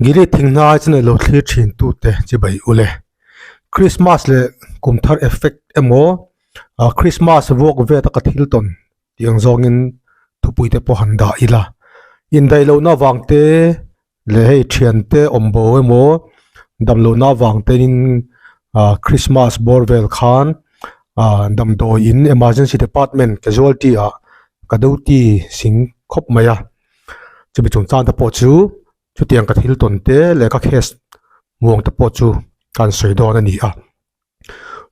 Giri thinghnai chu neilo thlir thin tute chi bai ule. Christmas leh kum thar effect emaw ah Christmas vuak vet a ka thil tawn tih ang zawngin thupui te pawh han dah ila. Indaih lohna avang te leh hei thiante awm bo emaw dam lohna avang tein ah Christmas bawr vel khan ah damdawi in emergency department casualty ah ka duty sing khawp mai a. Chumi chungchang te pawh chu chutiang ka thil tawn te leh ka case muang te pawh chu ka han sawi dawn a ni a.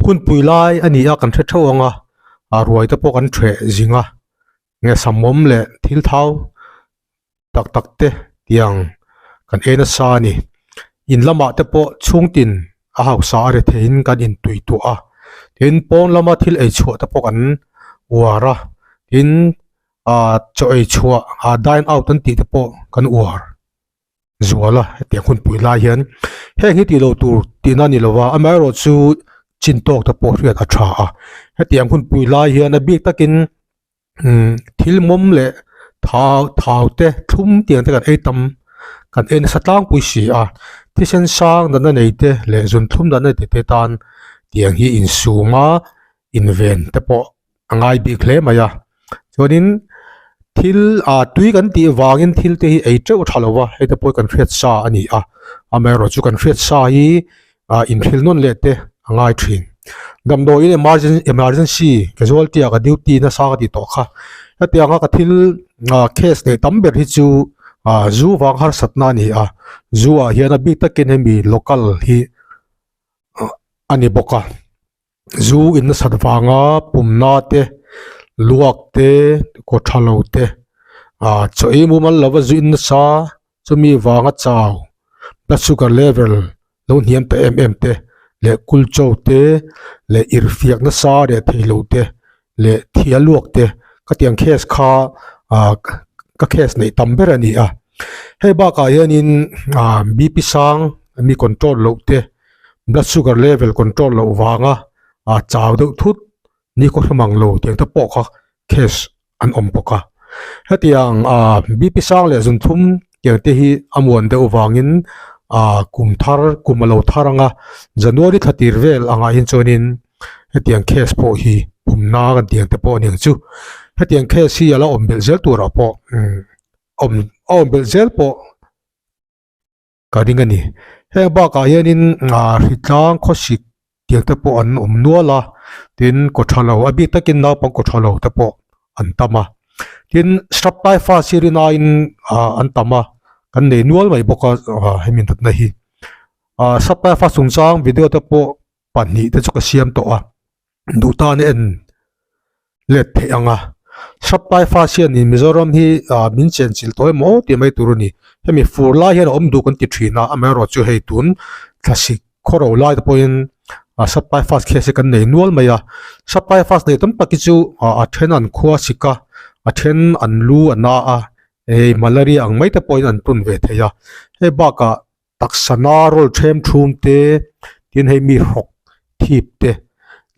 Hunpui lai a ni a kan hre theuh ang a, ah ruai te pawh kan ṭheh zing a, nge samawm leh thil thau tak tak te tiang kan en nasa a ni. In lamah te pawh chhungtin a hausa a ri theihin kan intui tuah a, tin pawn lama thil ei chhuah te pawh kan uar a, tin ah chaw ei chhuah ah dine out an tih te pawh kan uar zual a hetiang hun pui lai hian heng hi tih loh tur tihna a ni lo va amaherawh chu chin tawk te pawh hriat a tha a hetiang hun pui lai hian a bik takin umm thil mawm leh thau thau te thlum tiang te kan ei tam kan ei nasa tlangpui si a thisen sang natna nei te leh zun thlum natna nei te tan tiang hi insum a inven te pawh a ngai bik hle mai a chuanin thil ah tui kan tih vangin thil te hi ei teuh a tha lo va hei te pawh hi kan hriat sa a ni a amaherawh chu kan hriat sa hi ah inhrilh nawn leh te a ngai thin damdawiin emergency emergency casualty ah ka duty nasa ka tih tawh kha hetianga ka thil ah case neih tam ber hi chu ah zu vang harsatna a ni a zu ah hian a bik takin hemi local hi a ni bawk a. Zu in nasat vanga pumna te luak te kaw tha lo te ah chaw ei mumal lova zu in nasa chumi vanga chau blood sugar level lo hniam ta em em te leh kulcho te leh irhfiak nasa leh thei lo te leh thia luak te ka tiang case kha ah ka case neih tam ber a ni a hei bakah hianin ah B P sang mi control loh te. Blood sugar level control loh vanga ah chau deuh thut ni khaw hre mang lo tiang te pawh kha case an awm bawk a. Hetiang ah B P sang leh zun thum tiang te hi a muan deuh vangin ah kum thar kum a lo thar ang a January thla tir vel angah hian chuanin hetiang case pawh hi pumna kan tih ang te pawh a ni ang chu. Hetiang case hi a la awm belh zel turah pawh awm a awm belh zel pawh. Ka ring a ni. Heng bakah hianin ah hritlang khawsik tiang te pawh an awm nual a, tin kaw tha lo a bik takin naupang kaw tha lo te pawh an tam a. Tin shrub typhus hi rinaiin ah an tam a, kan nei nual mai bawk a ah hemi natna hi. Ah shrub typhus chungchang video te pawh pahnih te chu ka siam tawh a. Duh tan en let theih ang a. Shrub typhus hianin Mizoram hi ah min chenchilh tawh emaw tih mai tur a ni. Hemi fur lai hian a awm duh kan ti thin a, amaherawhchu chu hei tun thlasik khawro lai te pawhin ah shrub typhus case hi kan nei nual mai a. Shrub typhus nei tam tak hi chu ah a then an khua sik a, a then an lu a na a, hei malaria ang mai te pawhin an tun ve thei a. Hei bakah taksa na rawl them thum te tin hei mi hrawk thip te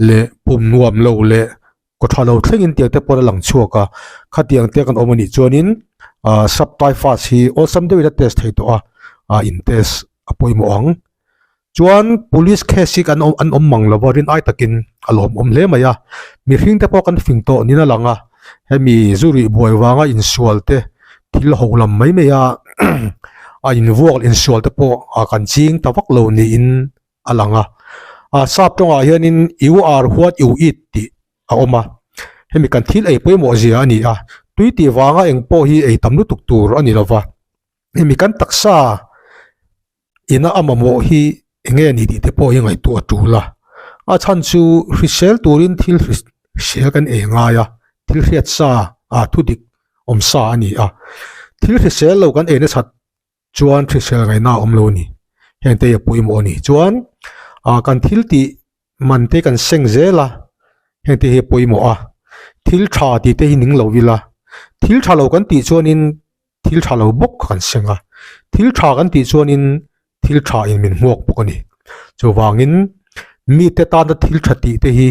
leh pum nuam lo leh kaw tha lo thlengin tiang te pawh a lang chhuak a khatiang te kan awm anih chuanin ah sub typhus hi awlsam deuhin a test thei tawh a ah in test a pawimawh ang chuan police case hi kan awm an awm mang lo va rin ai takin a lawmawm hle mai a mihring te pawh kan fing tawh niin a lang a hemi zu rih buai vanga insual te thil ho lam mai mai a a invuak insual te pawh a kan ching ta vak lo niin a lang a ah sap tawngah hianin you are what you eat tih a awm a hemi kan thil ei pawimawh zia a ni a tui tih vanga eng pawh hi ei tam lutuk tur a ni lova hemi kan taksa ina a mamawh hi eng nge ni tih te pawh hi ngaihtuah a tul a a chhan chu hrisel turin thil hrisel kan ei ngai a thil hriat sa ah thu dik awm sa a ni a thil hrisel lo kan ei nasat chuan hrisel ngaihna a awm lo a ni heng te hi a pawimawh a ni chuan ah kan thil tih man te kan seng zel a heng te hi a pawimawh a thil tha tih te hi ning lo ila thil tha lo kan tih chuanin thil tha lo bawk kan seng a thil tha kan tih chuanin thil tha in min hmuak bawk a ni chuvangin mite tana thil tha tih te hi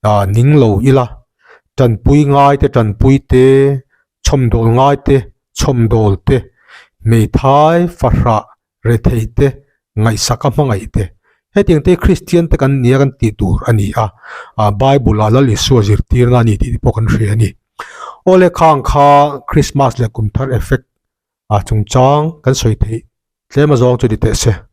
ah ning lo ila tanpui ngai te tanpui te chhawmdawl ngai te chhawmdawl te hmeithai fahrah. Rethei te, ngaihsak a hmangaih te. Hetiang te hi Kristian te kan nia kan tih tur a ni a, Bible ah Lal Isua zirtirna a ni tih te pawh kan hria a ni. Awle khang kha Christmas leh kum thar effect ah chungchang kan sawi theih tlem azawng chu ni teh se.